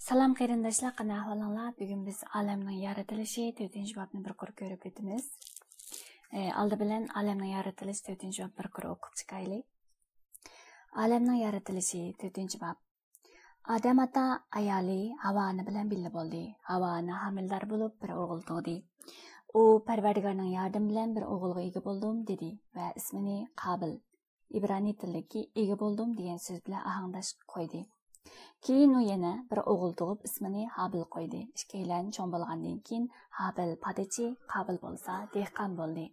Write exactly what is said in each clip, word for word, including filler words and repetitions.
سالام قېرىنداشلار، قانداق ئەھۋالىڭلار؟ بۈگۈن بىز ئالەمنىڭ يارىتىلىشى تۆتىنچى بابنى بىر قۇر كۆرۈپ ئۆتىمىز. ئى، ئالدى بىلەن ئالەمنىڭ يارىتىلىشى تۆتىنچى باب بىر قۇر ئوقۇپ چىقايلى. ئالەمنىڭ يارىتىلىشى تۆتىنچى باب. ئادەم ئاتا ئايالى ھاۋا ئانا بىلەن بىللە بولدى. ھاۋا ئانا ھامىلىدار بولۇپ، بىر ئوغۇل تۇغدى. ئۇ پەرۋەردىگارنىڭ ياردىمى بىلەن بىر ئوغۇلغا ئىگە بولدۇم، دېدى ۋە ئىسمىنى قابىل، ئىبرانىي تىلدىكى ئىگە بولدۇم دېگەن سۆز بىلەن ئاھاڭداش قويدى. كېيىن ئۇ يەنە بىر ئوغۇل تۇغۇپ، ئىسمىنى ھابىل قويدى. ئىككىيلەن چوڭ بولغاندىن كېيىن، ھابىل پادىچى، قابىل بولسا دېھقان بولدى.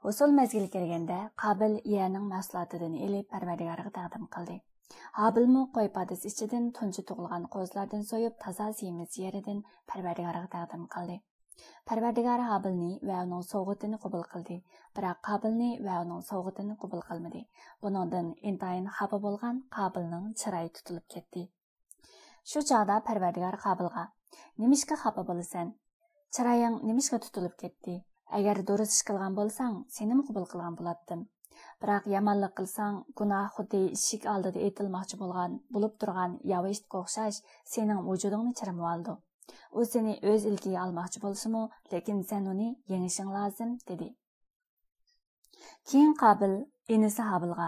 ھوسۇل مەزگىلى كەلگەندە، قابىل يەرنىڭ مەھسۇلاتىدىن ئېلىپ، پەرۋەردىگارغا تەقدىم قىلدى. ھابىلمۇ قوي پادىسى ئىچىدىن تۇنجى تۇغۇلغان قوزىلاردىن سويۇپ، تازا سېمىز يېرىدىن پەرۋەردىگارغا تەقدىم قىلدى. پەرۋەردىگار ھابىلنى ۋە ئۇنىڭ سوۋغىتىنى قوبۇل قىلدى، بىراق قابىلنى ۋە ئۇنىڭ سوۋغىتىنى قوبۇل قىلمىدى. بۇنىڭدىن ئىنتايىن خاپا بولغان قابىلنىڭ چىرايى تۇتۇلۇپ كەتتى. شۇ چاغدا پەرۋەردىگار قابىلغا، نېمىشقا خاپا بولىسەن؟ چىرايىڭ نېمىشقا تۇتۇلۇپ كەتتى؟ ئەگەر دۇرۇس ئىش قىلغان بولساڭ، سېنىمۇ قوبۇل قىلغان بولاتتىم. بىراق يامانلىق قىلساڭ، گۇناھ خۇددى ئىشىك ئالدىدا ئېتىلماقچى بولغان، بولۇپ تۇرغان ياۋا ئىتقا ئوخشاش، سېنىڭ ۋۇجۇدۇڭنى چىرمىۋالىدۇ. ئۇ سېنى ئۆز ئىلكىگە ئالماقچى بولسىمۇ، لېكىن سەن ئۇنى يېڭىشىڭ لازىم، دېدى. كېيىن قابىل ئىنىسى ھابىلغا،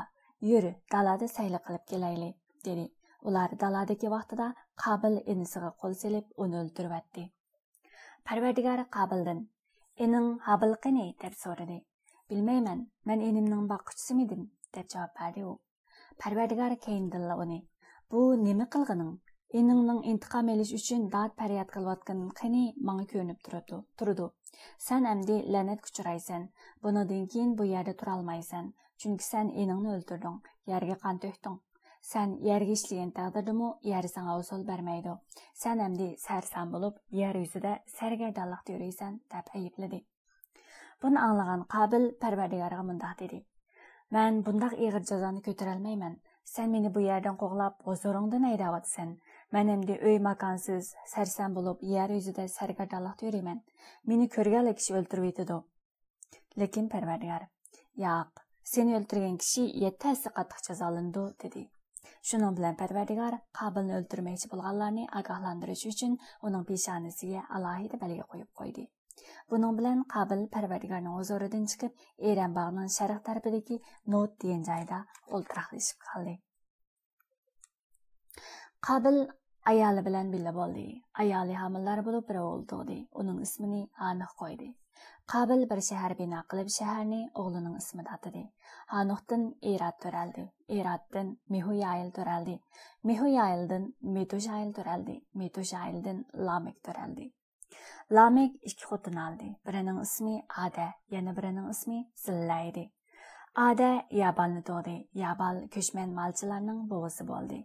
يۈر، دالادا سەيلە قىلىپ كېلەيلى، دېدى. ئۇلار دالادىكى ۋاقتىدا قابىل ئىنىسىغا قول سېلىپ، ئۇنى ئۆلتۈرۈۋەتتى. پەرۋەردىگار قابىلدىن، ئىنىڭ ھابىل قېنى؟ دەپ سورىدى. بىلمەيمەن، مەن ئىنىمنىڭ باققۇچىسىمىدىم، دەپ جاۋاب بەردى ئۇ. پەرۋەردىگار كەينىدىنلا ئۇنى، بۇ نېمە قىلغىنىڭ؟ ئىنىڭنىڭ ئىنتىقام ئېلىش ئۈچۈن داد پەرياد قىلىۋاتقىنىڭ قېنى ماڭا كۆرۈنۈپ تۇرىدۇ، تۇرىدۇ. سەن ئەمدى لەنەتكە ئۇچرايسەن. بۇنىڭدىن كېيىن بۇ يەردە تۇرالمايسەن. چۈنكى سەن ئىنىڭنى ئۆلتۈردۈڭ، يەرگە قان تۆكتۈڭ. سەن يەرگە ئىشلىگەن تەقدىردىمۇ يەر ساڭا ھوسۇل بەرمەيدۇ. سەن ئەمدى سەرسان بولۇپ، يەر يۈزىدە سەرگەردانلىقتا يۈرۈيسەن، دەپ ئەيىبلىدى. بۇنى ئاڭلىغان قابىل پەرۋەردىگارغا مۇنداق دېدى، مەن بۇنداق ئېغىر جازانى كۆتۈرەلمەيمەن. سەن مېنى بۇ يەردىن قوغلاپ، ھۇزۇرۇڭدىن ھەيدەۋاتىسەن. مەن ئەمدى ئۆي ماكانسىز، سەرسان بولۇپ، يەر يۈزىدە سەرگەردانلىقتا يۈرىمەن. مېنى كۆرگەنلا كىشى ئۆلتۈرۈۋېتىدۇ. لېكىن پەرۋەردىگار، ياق، سېنى ئۆلتۈرگەن كىشى يەتتە ھەسسە قاتتىق جازالىنىدۇ، دېدى. شۇنىڭ بىلەن پەرۋەردىگار قابىلنى ئۆلتۈرمەكچى بولغانلارنى ئاگاھلاندۇرۇش ئۈچۈن ئۇنىڭ پېشانىسىگە ئالاھىدە بەلگە قويۇپ قويدى. بۇنىڭ بىلەن قابىل پەرۋەردىگارنىڭ ھۇزۇرىدىن چىقىپ، ئېرەم باغنىڭ شەرق تەرىپىدىكى نوت دېگەن جايدا ئولتۇراقلىشىپ قالدى. قابىل ئايالى بىلەن بىللە بولدى. ئايالى ھامىلىدار بولۇپ، بىر ئوغۇل تۇغدى. ئۇنىڭ ئىسمىنى ھانوھ قويدى. قابىل بىر شەھەر بىنا قىلىپ، شەھەرنى ئوغلىنىڭ ئىسمىدا ئاتىدى. ھانوھتىن ئىراد تۆرەلدى. ئىرادتىن مېھۇيائىل تۆرەلدى. مېھۇيائىلدىن مېتۇشائىل تۆرەلدى. مېتۇشائىلدىن لامېك تۆرەلدى. لامېك ئىككى خوتۇن ئالدى. بىرىنىڭ ئىسمى ئادە، يەنە بىرىنىڭ ئىسمى زىللە ئىدى. ئادە يابالنى تۇغدى. يابال كۆچمەن مالچىلارنىڭ بوۋىسى بولدى.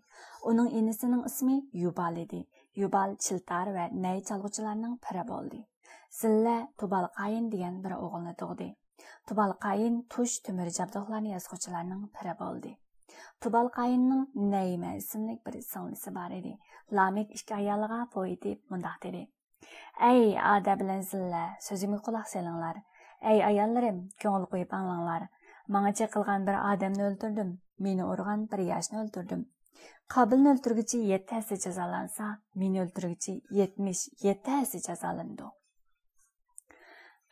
ئۇنىڭ ئىنىسىنىڭ ئىسمى يۇبال ئىدى. يۇبال چىلتار ۋە نەي چالغۇچىلارنىڭ پىرى بولدى. زىللە تۇبال قايىن دېگەن بىر ئوغۇلنى تۇغدى. تۇبال قايىن تۇش تۆمۈر جابدۇقلارنى ياسىغۇچىلارنىڭ پىرى بولدى. تۇبال قايىننىڭ نەيمە ئىسىملىك بىر سىڭلىسى بار ئىدى. لامېك ئىككى ئايالىغا بوي ئېتىپ مۇنداق دېدى، ئەي ئادە بىلەن زىللە، سۆزۈمگە قۇلاق سېلىڭلار. ئەي ئاياللىرىم، كۆڭۈل قويۇپ ئاڭلاڭلار. ماڭا چېقىلغان بىر ئادەمنى ئۆلتۈردۈم، مېنى ئۇرغان بىر ياشنى ئۆلتۈردۈم. قابىلنى ئۆلتۈرگۈچى يەتتە ھەسسە جازالانسا، مېنى ئۆلتۈرگۈچى يەتمىش يەتتە ھەسسە جازالىنىدۇ.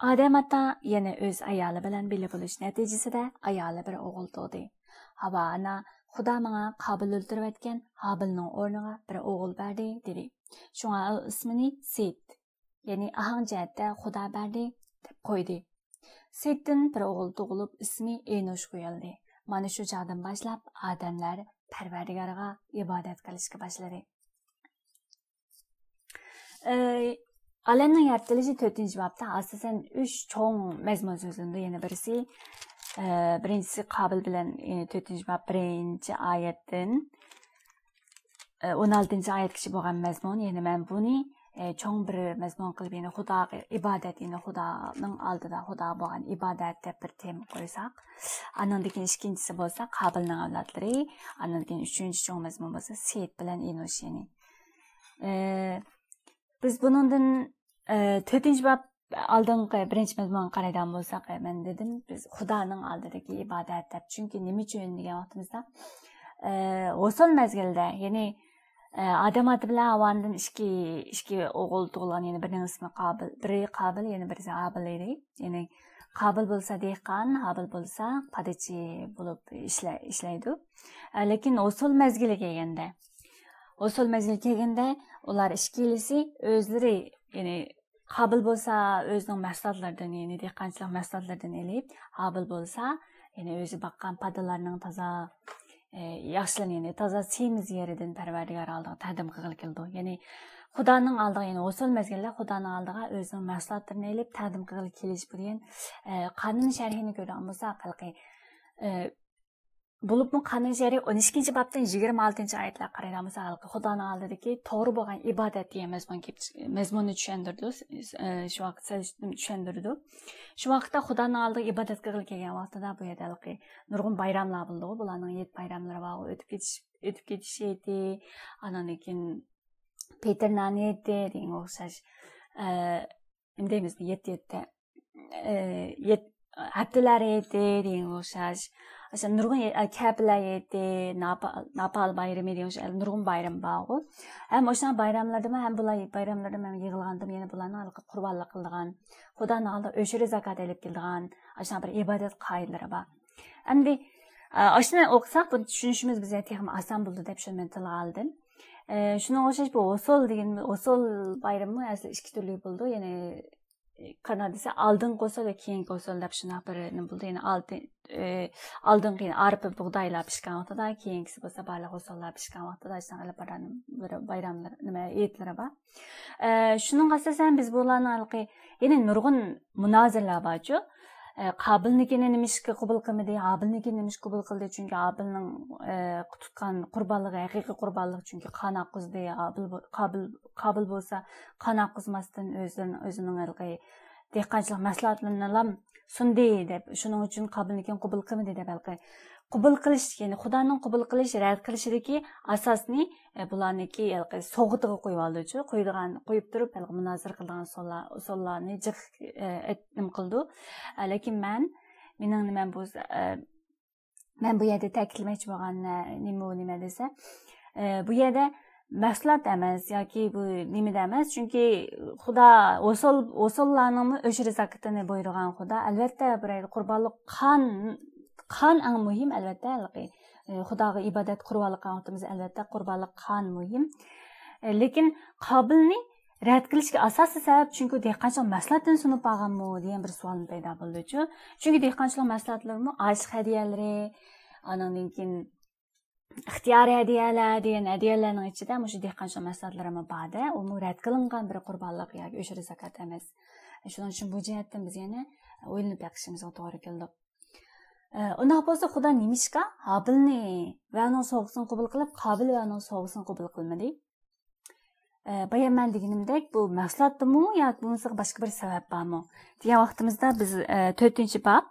ئادەم ئاتا يەنە ئۆز ئايالى بىلەن بىللە بولۇش نەتىجىسىدە ئايالى بىر ئوغۇل تۇغدى. ھاۋا ئانا، خۇدا ماڭا قابىل ئۆلتۈرۈۋەتكەن ھابىلنىڭ ئورنىغا بىر ئوغۇل بەردى، دېدى. شۇڭا ئۇ ئىسمىنى سېيت، يەنى ئاھاڭ جەھەتتە خۇدا بەردى، دەپ قويدى. سېيتتىن بىر ئوغۇل تۇغۇلۇپ، ئىسمى ئېنوش قويۇلدى. مانا شۇ چاغدىن باشلاپ ئادەملەر پەرۋەردىگارغا ئىبادەت قىلىشقا باشلىدى. ئى، ئالەمنىڭ يارىتىلىشى تۆتىنچى بابتا ئاساسەن ئۈچ چوڭ مەزمۇن سۆزلىنىدۇ. يەنە بىرسى، ئى، بىرىنچىسى قابىل بىلەن، ئى، تۆتىنچى باب بىرىنچى ئايەتتىن، ئى، ئون ئالتىنچى ئايەتكىچە بولغان مەزمۇن. يەنى مەن بۇنى، ئى، چوڭ بىر مەزمۇن قىلىپ، يەنى خۇداغا ئىبادەت، يەنى خۇدانىڭ ئالدىدا خۇداغا بولغان ئىبادەت دەپ بىر تېما قويساق. ئانىڭدىن كېيىن ئىككىنچىسى بولسا قابىلنىڭ ئەۋلادلىرى، ئانىڭدىن كېيىن ئۈچىنچى چوڭ مەزمۇن بولسا سېيت بىلەن ئېنوش، يەنى. ئى، بىز بۇنىڭدىن، ئى، تۆتىنچى باب، ئالدىنقى بىرىنچى مەزمۇنغا قارايدىغان بولساق، ئى، مەن دېدىم، بىز خۇدانىڭ ئالدىدىكى ئىبادەت دەپ. چۈنكى نېمە ئۈچۈن دېگەن ۋاقتىمىزدا، ئى، ھوسۇل مەزگىلىدە، يەنى ئادەم ئاتا بىلەن ھاۋانىڭدىن ئىككى، ئىككى ئوغۇل تۇغۇلغان، يەنى بىرىنىڭ ئىسمى قابىل، بىرى قابىل، يەنە بىرىسى ھابىل ئىدى. يەنى قابىل بولسا دېھقان، ھابىل بولسا پادىچى بولۇپ ئىشلە-، ئىشلەيدۇ. ئە، لېكىن ھوسۇل مەزگىلى كەلگەندە، ھوسۇل مەزگىلى كەلگەندە ئۇلار ئىككىلىسى ئۆزلىرى، يەنى قابىل بولسا ئۆزىنىڭ مەھسۇلاتلىرىدىن، يەنى دېھقانچىلىق مەھسۇلاتلىرىدىن ئېلىپ، ھابىل بولسا، يەنى ئۆزى باققان پادىلارنىڭ تازا، ئە، ياخشىلىرىنى، يەنى تازا سېمىز يېرىدىن پەرۋەردىگار ئالدىغا تەقدىم قىلغىلى كېلىدۇ. يەنى خۇدانىڭ ئالدىغا، يەنى ھوسۇل مەزگىلدە خۇدانىڭ ئالدىغا ئۆزىنىڭ مەھسۇلاتلىرىنى ئېلىپ تەقدىم قىلغىلى كېلىش بۇ دېگەن، ئە، قانۇن شەرھىنى كۆرىدىغان بولساق، ھېلىقى، ئە، بولۇپمۇ قانۇن شەرھى ئون ئىككىنچى بابتىن يىگىرمە ئالتىنچى ئايەتلەرگە قارايدىغان بولساق، ھېلىقى خۇدانىڭ ئالدىدىكى توغرا بولغان ئىبادەت دېگەن مەزمۇن كېلىپ چىق-، مەزمۇننى چۈشەندۈرىدۇ. ئە، شۇ ۋاقىت سەل چۈشەندۈرىدۇ. شۇ ۋاقىتتا خۇدانىڭ ئالدىغا ئىبادەت قىلغىلى كەلگەن ۋاقتىدا بۇ يەردە ھېلىقى نۇرغۇن بايراملار بولىدۇ. بۇلارنىڭ ھېيت بايراملىرى بار، ئۆتۈپ كېتىش، ئۆتۈپ كېتىش ھېيتى، ئاندىن كېيىن پېتىر نان ھېيتى دېگەنگە ئوخشاش، ئە، نېمە دەيمىز، يەتتە، يەتتە، ئە، يەت-، ھەپتىلەر ھېيتى دېگەنگە ئوخشاش، ئاشۇ نۇرغۇن ھېي-، ئە، كەپىلەر ھېيتى، ناپا-، ناپال بايرىمى دېگەن ئوخشاش نۇرغۇن بايرام بارغۇ. ھەم ئوشۇ بايراملاردىمۇ، ھەم بۇلار بايراملىرىدىمۇ ھەم يىغىلغاندىمۇ يەنە بۇلارنىڭ ھېلىقى قۇربانلىق قىلىدىغان، خۇدانىڭ ئالدىغا ئۆشرە زاكات ئېلىپ كېلىدىغان، ئاشۇنداق بىر ئىبادەت قائىدىلىرى بار. ئەمدى، ئە، ئاشۇنى ئوقۇساق، بۇنى چۈشىنىشىمىز بىزگە تېخىمۇ ئاسان بولىدۇ دەپ شۇنى مەن تىلغا ئالدىم. ئە، شۇنىڭغا ئوخشاش بۇ ھوسۇل دېگەن، ھوسۇل بايرىمى ئەسلى ئىككى تۈرلۈك بولىدۇ. يەنى، ئە، قانداق دېسە، ئالدىنقى ھوسۇل ۋە كېيىنكى ھوسۇل دەپ شۇنداق بىر نېمە بولىدۇ. يەنى ئالدىن-، ئە، ئالدىنقى، يەنى ئارپا، بۇغدايلار پىشقان ۋاقتىدا، كېيىنكىسى بولسا بارلىق ھوسۇللار پىشقان ۋاقتىدا، شۇنداق ئېلىپ بارغان بىر بايراملار، نېمە، ھېيتلىرى بار. ئە، شۇنىڭغا ئاساسەن بىز بۇلارنىڭ ھېلىقى يەنە نۇرغۇن مۇنازىرىلەر بارچۇ. ئە، قابىلنىڭكىنى نېمىشقا قوبۇل قىلمىدى، ھابىلنىڭكىنى نېمىشقا قوبۇل قىلدى؟ چۈنكى ھابىلنىڭ، ئە، تۇتقان قۇربانلىقى ھەقىقىي قۇربانلىق، چۈنكى قان ئاققۇزدى. ھابىل بو-، قابىل، قابىل بولسا قان ئاققۇزماستىن ئۆزىنىڭ، ئۆزىنىڭ ھېلىقى دېھقانچىلىق مەھسۇلاتلىرىنىلا سۇندى دەپ، شۇنىڭ ئۈچۈن قابىلنىڭكىنى قوبۇل قىلمىدى دەپ ھېلىقى قوبۇل قىلىش، يەنى خۇدانىڭ قوبۇل قىلىش، رەت قىلىشىدىكى ئاساسنى، ئە، بۇلارنىڭكى ھېلىقى سوغىتىغا قويۇۋالدىچۇ، قويىدىغان، قويۇپ تۇرۇپ، ھېلىقى مۇنازىرە قىلىدىغان ئۇسۇللار، ئۇسۇللارنى جىق، ئە، ئېيت-، نېمە قىلىدۇ. ئە، لېكىن مەن، مېنىڭ نېمەم بۇ، ئە، مەن بۇ يەردە تەكىتلىمەكچى بولغان، ئە، نېمە، نېمە دېسە، ئە، بۇ يەردە مەھسۇلات ئەمەس ياكى بۇ نېمىدە ئەمەس، چۈنكى خۇدا ھوسۇل، ھوسۇللارنىڭمۇ ئۆشرە زاكىتىنى بۇيرۇغان خۇدا. ئەلۋەتتە، بىر قۇربانلىق قان، قان ئەڭ مۇھىم، ئەلۋەتتە، ھېلىقى، ئە، خۇداغا ئىبادەت قۇربانلىق قىلغان ۋاقتىمىزدا، ئەلۋەتتە، قۇربانلىق قان مۇھىم. ئە، لېكىن قابىلنى رەت قىلىشكە ئاساسىي سەۋەب، چۈنكى دېھقانچىلىق مەھسۇلاتىنى سۇنۇپ بارغانمۇ دېگەن بىر سوئالمۇ پەيدا بولىدۇچۇ. چۈنكى دېھقانچىلىق مەھسۇلاتلىرىمۇ ئاشلىق ھەدىيەلىرى، ئانىڭدىن كېيىن ئىختىيارىي ھەدىيەلەر دېگەن ھەدىيەلەرنىڭ ئىچىدە مۇشۇ دېھقانچىلىق مەھسۇلاتلىرىمۇ بار-دە، ئۇمۇ رەت قىلىنغان بىر قۇربانلىق ياكى ئۆشرە زاكات ئەمەس. شۇنىڭ ئۈچۈن بۇ جەھەتتىن بىز يەنە ئويلىنىپ بېقىشىمىزغا توغرا كېلىدۇ. ئە، ئۇنداق بولسا، خۇدا نېمىشقا ھابىلنى ۋە ئۇنىڭ سوۋغىسىنى قوبۇل قىلىپ، قابىل ۋە ئۇنىڭ سوۋغىسىنى قوبۇل قىلمىدى؟ ئە، بايا مەن دېگىنىمدەك، بۇ مەھسۇلاتتىمۇ ياكى بولمىسا باشقا بىر سەۋەب بارمۇ دېگەن ۋاقتىمىزدا، بىز، ئە، تۆتىنچى باب،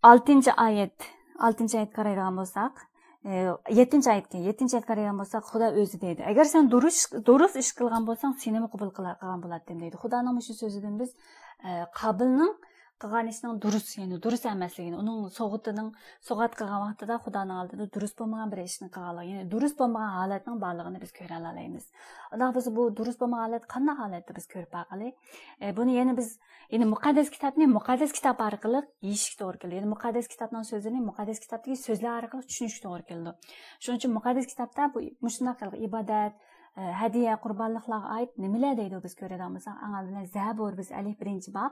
ئالتىنچى ئايەت، ئالتىنچى ئايەتكە قارايدىغان بولساق، ئە، يەتتىنچى ئايەتكە، يەتتىنچى ئايەتكە قارايدىغان بولساق، خۇدا ئۆزى دەيدۇ، «ئەگەر سەن دۇرۇس، دۇرۇس ئىش قىلغان بولساڭ، سېنىمۇ قوبۇل قىلغان بولاتتىم» دەيدۇ. خۇدانىڭ مۇشۇ سۆزىدىن بىز، ئە، قابىلنىڭ قىلغان ئىشىنىڭ دۇرۇس، يەنى دۇرۇس ئەمەسلىكىنى، ئۇنىڭ سوغىتىنىڭ، سوغات قىلغان ۋاقتىدا خۇدانىڭ ئالدىدا دۇرۇس بولمىغان بىر ئىشنى قىلغانلىقى، يەنى دۇرۇس بولمىغان ھالەتنىڭ بارلىقىنى بىز كۆرەلەيمىز. ئۇنداق بولسا، بۇ دۇرۇس بولمىغان ھالەت قانداق ھالەتتە بىز كۆرۈپ باققىلى؟ ئە، بۇنى يەنە بىز، يەنى مۇقەددەس كىتابنى مۇقەددەس كىتاب ئارقىلىق يېشىشكە توغرا كېلىدۇ. يەنى مۇقەددەس كىتابنىڭ سۆزلىرىنى مۇقەددەس كىتابتىكى سۆزلەر ئارقىلىق چۈشىنىشكە توغرا كېلىدۇ. شۇنىڭ ئۈچۈن مۇقەددەس كىتابتا بۇ، مۇشۇنداق ئىبادەت، ئە، ھەدىيە، قۇربانلىقلارغا ئائىت نېمىلەر دەيدۇ بىز كۆرىدىغان بولساق، ئەڭ ئالدىدا زەبۇر، بىز ئەلىف بىرىنچى باب،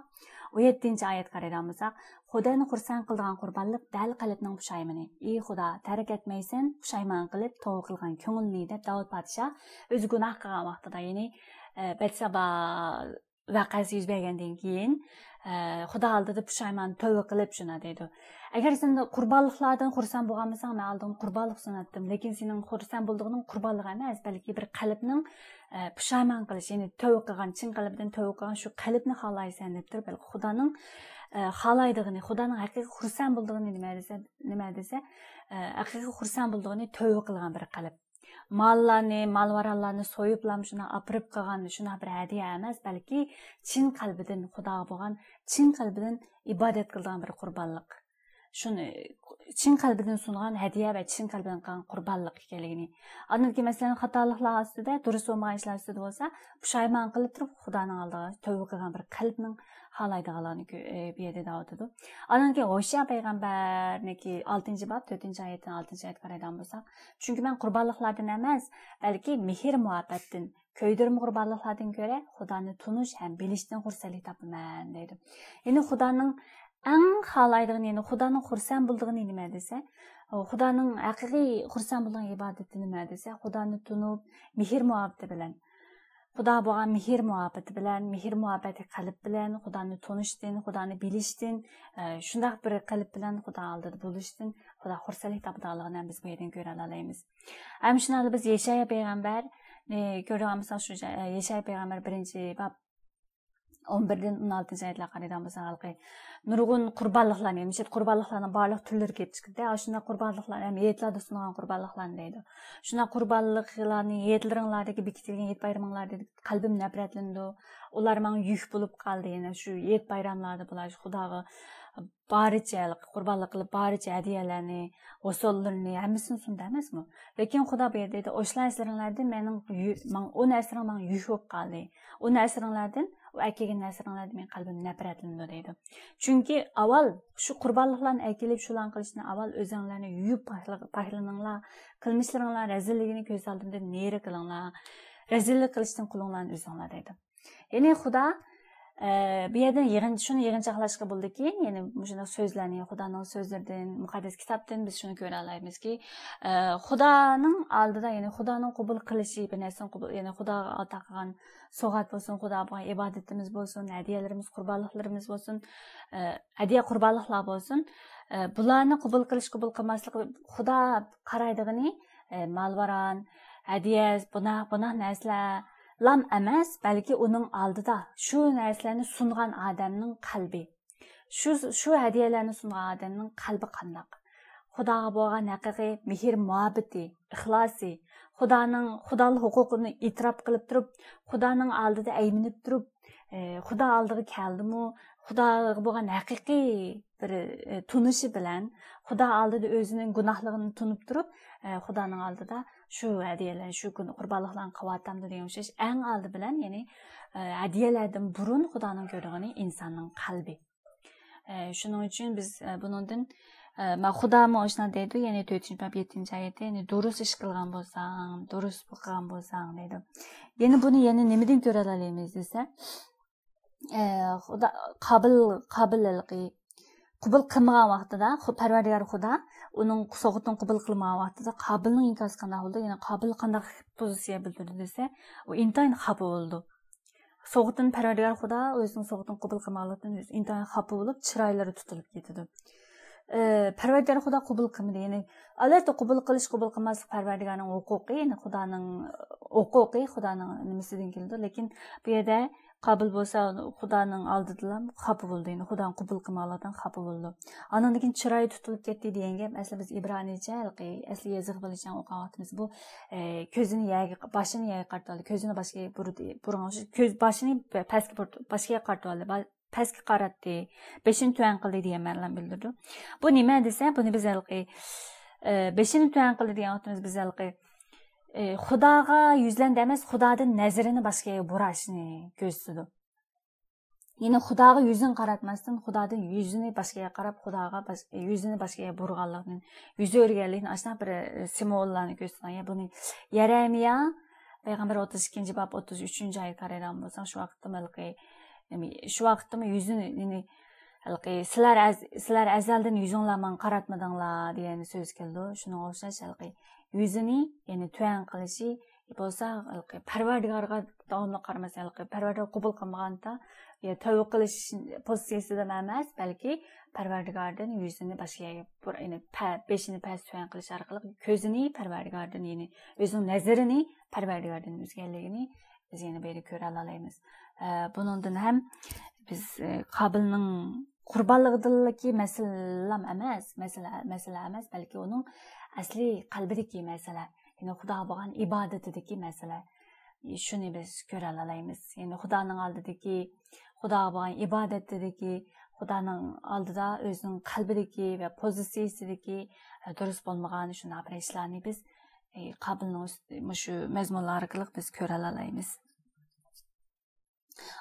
ئون يەتتىنچى ئايەتكە قارايدىغان بولساق، خۇدانى خۇرسەن قىلىدىغان قۇربانلىق دەل قەلبنىڭ پۇشايمىنى. ئى خۇدا، تەرك ئەتمەيسەن پۇشايمان قىلىپ توۋا قىلغان كۆڭۈلنى، دەپ داۋۇت پادىشاھ ئۆزى گۇناھ قىلغان ۋاقتىدا، يەنى، ئە، بەتسەبا ۋەقەسى يۈز بەرگەندىن كېيىن، ئە، خۇدا ئالدىدا پۇشايمان، تۆۋە قىلىپ شۇنداق دەيدۇ. ئەگەر سەن قۇربانلىقلاردىن خۇرسەن بولغان بولساڭ، مەن ئالدىڭدا قۇربانلىق سۇناتتىم. لېكىن سېنىڭ خۇرسەن بولىدىغىنىڭ قۇربانلىق ئەمەس، بەلكى بىر قەلبنىڭ، ئە، پۇشايمان قىلىش، يەنى تۆۋە قىلغان، چىن قەلبىدىن تۆۋە قىلغان شۇ قەلبنى خالايسەن دەپ تۇرۇپ، بەلكى خۇدانىڭ، ئە، خالايدىغىنى، خۇدانىڭ ھەقىقىي خۇرسەن بولىدىغىنى نېمە دېسە، نېمە دېسە، ئە، ھەقىقىي خۇرسەن بولىدىغىنى تۆۋە قىلغان بىر قەلب. ماللارنى، مال-ماراللارنى سويۇپلام شۇنداق ئاپىرىپ قىلغان شۇنداق بىر ھەدىيە ئەمەس، بەلكى چىن قەلبىدىن خۇداغا بولغان، چىن قەلبىدىن ئىبادەت قىلىدىغان بىر قۇربانلىق. شۇنى چىن قەلبىدىن سۇنغان ھەدىيە ۋە چىن قەلبىدىن قىلغان قۇربانلىق ئىكەنلىكىنى. ئاندىن كېيىن، مەسىلەن، خاتالىقلار ئۈستىدە، دۇرۇس بولمىغان ئىشلار ئۈستىدە بولسا، پۇشايمان قىلىپ تۇرۇپ، خۇدانىڭ ئالدىغا تەۋبە قىلغان بىر قەلبنىڭ خالايدىغانلىقىنى كۆ-، ئە، بۇ يەردە دەۋاتىدۇ. ئاندىن كېيىن ھوشيار پەيغەمبەرنىڭكى ئالتىنچى باب، تۆتىنچى ئايەتتىن ئالتىنچى ئايەتكە قارايدىغان بولساق، چۈنكى مەن قۇربانلىقلاردىن ئەمەس، بەلكى مېھىر-مۇھەببەتتىن، كۆيدۈرمە قۇربانلىقلاردىن كۆرە خۇدانى تونۇش ھەم بىلىشتىن خۇرسەنلىك تاپىمەن، دەيدۇ. يەنى خۇدانىڭ ئەڭ خالايدىغىنى، يەنى خۇدانىڭ خۇرسەن بولىدىغىنى نېمە دېسە، خۇدانىڭ ھەقىقىي خۇرسەن بولىدىغان ئىبادىتى نېمە دېسە، خۇدانى تونۇپ، مېھىر-مۇھەببىتى بىلەن، خۇدا بولغان مېھىر-مۇھەببىتى بىلەن، مېھىر-مۇھەببەتلىك قەلب بىلەن خۇدانى تونۇشتىن، خۇدانى بىلىشتىن، ئە، شۇنداق بىر قەلب بىلەن خۇدا ئالدىدا بولۇشتىن خۇدا خۇرسەنلىك تاپىدىغانلىقىنى ھەم بىز بۇ يەردىن كۆرەلالايمىز. ھەم شۇنداقلا بىز يەشايا پەيغەمبەر، ئە، كۆرىدىغان بولساق، شۇ جا-، ئە، يەشايا پەيغەمبەر بىرىنچى باب ئون بىردىن ئون ئالتىنچى ئايەتلەرگە قارايدىغان بولساق، ھېلىقى نۇرغۇن قۇربانلىقلارنى، مۇشۇ قۇربانلىقلارنىڭ بارلىق تۈرلىرى كېلىپ چىقتى. ئاشۇنداق قۇربانلىقلار ھەم ھېيتلاردا سۇنغان قۇربانلىقلارنى دەيدۇ. شۇنداق قۇربانلىقلارنى، ھېيتلىرىڭلاردىكى، بېكىتىلگەن ھېيت بايرىمىڭلاردىكى قەلبىم نەپرەتلىنىدۇ. ئۇلار ماڭا يۈك بولۇپ قالدى. يەنە شۇ ھېيت بايراملاردا بۇلار خۇداغا بارىچە قۇربانلىق قىلىپ، بارىچە ھەدىيەلەرنى، ھوسۇللىرىنى، ھەممىسىنى سۇندى ئەمەسمۇ؟ لېكىن خۇدا بۇ يەردە دەيدۇ، ئۇ نەرسىلىرىڭلاردىن مېنىڭ يۈ-، ماڭ-، ئۇ نەرسىلىرىڭ ماڭا يۈك بولۇپ قالدى. ئۇ نەرسىلىرىڭلاردىن، ئۇ ئەكەلگەن نەرسىلىرىڭلاردىن مېنىڭ قەلبىم نەپرەتلىنىدۇ دەيدۇ. چۈنكى ئاۋۋال شۇ قۇربانلىقلارنى ئەكېلىپ، شۇلارنى قىلىشتىن ئاۋۋال ئۆزۈڭلارنى يۇيۇپ پاكلا-، پاكلىنىڭلار، قىلمىشلىرىڭلار رەزىللىكىنى كۆز ئالدىمدىن نېرى قىلىڭلار، رەزىللىك قىلىشتىن قولۇڭلارنى ئۈزۈڭلار دەيدۇ. يەنى خۇدا، ئە، بۇ يەردىن يىغىن-، شۇنى يىغىنچاقلاشقا بولىدۇكى، يەنى مۇشۇنداق سۆزلەرنى، خۇدانىڭ سۆزلىرىدىن، مۇقەددەس كىتابتىن بىز شۇنى كۆرەلەيمىزكى، ئە، خۇدانىڭ ئالدىدا، يەنى خۇدانىڭ قوبۇل قىلىشى، بىر نەرسىنى قوبۇل، يەنى خۇداغا ئاتا قىلغان سوۋغات بولسۇن، خۇدا بولغان ئىبادىتىمىز بولسۇن، ھەدىيەلىرىمىز، قۇربانلىقلىرىمىز بولسۇن، ئە، ھەدىيە قۇربانلىقلار بولسۇن، ئە، بۇلارنى قوبۇل قىلىش، قوبۇل قىلماسلىق، خۇدا قارايدىغىنى، ئە، مال-ماران، ھەدىيە، بۇنداق، بۇنداق نەرسىلەر لام ئەمەس، بەلكى ئۇنىڭ ئالدىدا شۇ نەرسىلەرنى سۇنغان ئادەمنىڭ قەلبى، شۇ، شۇ ھەدىيەلەرنى سۇنغان ئادەمنىڭ قەلبى قانداق؟ خۇداغا بولغان ھەقىقىي مېھىر-مۇھەببىتى، ئىخلاسى، خۇدانىڭ، خۇدالىق ھوقۇقىنى ئېتىراپ قىلىپ تۇرۇپ، خۇدانىڭ ئالدىدا ئەيمىنىپ تۇرۇپ، ئى، خۇدا ئالدىغا كەلدىمۇ، خۇداغا بولغان ھەقىقىي بىر، ئى، تونۇشى بىلەن، خۇدا ئالدىدا ئۆزىنىڭ گۇناھلىقىنى تونۇپ تۇرۇپ، ئى، خۇدانىڭ ئالدىدا شۇ ھەدىيەلەرنى، شۇ كۈن قۇربانلىقلارنى قىلىۋاتامدۇ دېگەن ئوخشاش، ئەڭ ئالدى بىلەن، يەنى، ئى، ھەدىيەلەردىن بۇرۇن خۇدانىڭ كۆرىدىغىنى ئىنساننىڭ قەلبى. ئە، شۇنىڭ ئۈچۈن بىز، ئە، بۇنىڭدىن، ئە، ما-، خۇدامۇ ئاشۇنداق دەيدۇ، يەنى تۆتىنچى باب يەتتىنچى ئايەتتە، يەنى دۇرۇس ئىش قىلغان بولساڭ، دۇرۇس قىلغان بولساڭ دەيدۇ. يەنى بۇنى يەنە نېمىدىن كۆرەلەيمىز دېسە، ئە، خۇدا، قابىل، قابىل ھېلىقى قوبۇل قىلمىغان ۋاقتىدا، خۇ-، پەرۋەردىگار خۇدا ئۇنىڭ سوغىتىنى قوبۇل قىلمىغان ۋاقتىدا قابىلنىڭ ئىنكاسى قانداق بولدى؟ يەنى قابىل قانداق پوزىتسىيە بىلدۈردى دېسە، ئۇ ئىنتايىن خاپا بولىدۇ. سوغىتىنى پەرۋەردىگار خۇدا ئۆزىنىڭ سوغىتىنى قوبۇل قىلمىغانلىقتىن ئىنتايىن خاپا بولۇپ، چىرايلىرى تۇتۇلۇپ كېتىدۇ. ئى، پەرۋەردىگار خۇدا قوبۇل قىلمىدى. يەنى، ئەلۋەتتە، قوبۇل قىلىش، قوبۇل قىلماسلىق پەرۋەردىگارنىڭ ھوقۇقى، يەنى خۇدانىڭ ھوقۇقى، خۇدانىڭ نېمىسىدىن كېلىدۇ. لېكىن بۇ يەردە قابىل بولسا خۇدانىڭ ئالدىدىلا خاپا بولىدۇ. يەنى خۇدانى قوبۇل قىلمىغانلىقتىن خاپا بولىدۇ. ئاندىن كېيىن چىرايى تۇتۇلۇپ كەتتى دېگەن گەپ، ئەسلى بىز ئىبرانىيچە، ھېلىقى ئەسلى يېزىقى بىلەن ئوقۇغان ۋاقتىمىزدا بۇ، ئى، كۆزىنى يەرگە، باشىنى يەرگە قارىتىۋالدى. كۆزىنى باشقا يەرگە بۇرىدى، بۇرغان ئوخشاش. كۆز، باشىنى پەسكە بۇرىدى، باشقا يەرگە قارىتىۋالدى. با-، پەسكە قاراتتى، بېشىنى تۆۋەن قىلدى دېگەن مەنىلەرنى بىلدۈرىدۇ. بۇ نېمە دېسە، بۇنى بىز ھېلىقى، ئى، بېشىنى تۆۋەن قىلدى دېگەن ۋاقتىمىز بىز ھېلىقى، ئى، خۇداغا يۈزلەندى ئەمەس، خۇدادىن نەزىرىنى باشقا يەرگە بۇراشنى كۆرسىتىدۇ. يەنى خۇداغا يۈزىنى قاراتماستىن، خۇدادىن يۈزىنى باشقا يەرگە قاراپ، خۇداغا باش-، يۈزىنى باشقا يەرگە بۇرىغانلىقىنى، يۈز ئۆرۈگەنلىكىنى، ئاشۇنداق بىر، ئى، سىمۋوللارنى كۆرسىتىدۇ. يا بۇنى يەرەمىيا پەيغەمبەر ئوتتۇز ئىككىنچى باب ئوتتۇز ئۈچىنچى ئايەتكە قارايدىغان بولساق، شۇ ۋاقىتتا ھېلىقى، نېمە، شۇ ۋاقىتتىمۇ يۈزىنى، يەنى، ھېلىقى، «سىلەر ئەز-، سىلەر ئەزەلدىن يۈزۈڭلار ماڭا قاراتمىدىڭلار» دېگەن سۆز كېلىدۇ. شۇنىڭغا ئوخشاش، ھېلىقى، يۈزىنى، يەنى تۆۋەن قىلىشى بولسا، ھېلىقى، پەرۋەردىگارغا داۋاملىق قارىماس، ھېلىقى، پەرۋەردىگار قوبۇل قىلمىغاندا، يا تەۋبە قىلىش پوزىتسىيىسىدىمۇ ئەمەس، بەلكى پەرۋەردىگاردىن يۈزىنى باشقا يەرگە بۇر-، يەنى پە-، بېشىنى پەس تۆۋەن قىلىش ئارقىلىق كۆزىنى پەرۋەردىگاردىن، يەنى ئۆزىنىڭ نەزىرىنى پەرۋەردىگاردىن ئۈزگەنلىكىنى بىز يەنە بۇ يەردە كۆرەلەيمىز. ئە، بۇنىڭدىن ھەم بىز، ئە، قابىلنىڭ قۇربانلىقىدىنلىكى مەسىلىلەم ئەمەس، مەسىلە، مەسىلە ئەمەس، بەلكى ئۇنىڭ ئەسلى قەلبىدىكى مەسىلە. يەنى خۇداغا بولغان ئىبادىتىدىكى مەسىلە. شۇنى بىز كۆرەلەيمىز. يەنى خۇدانىڭ ئالدىدىكى، خۇداغا بولغان ئىبادەتتىدىكى، خۇدانىڭ ئالدىدا ئۆزىنىڭ قەلبىدىكى ۋە پوزىتسىيىسىدىكى، ئە، دۇرۇس بولمىغان شۇنداق بىر ئىشلارنى بىز، ئە، قابىلنىڭ ئۈست-، مۇشۇ مەزمۇنلار ئارقىلىق بىز كۆرەلەيمىز.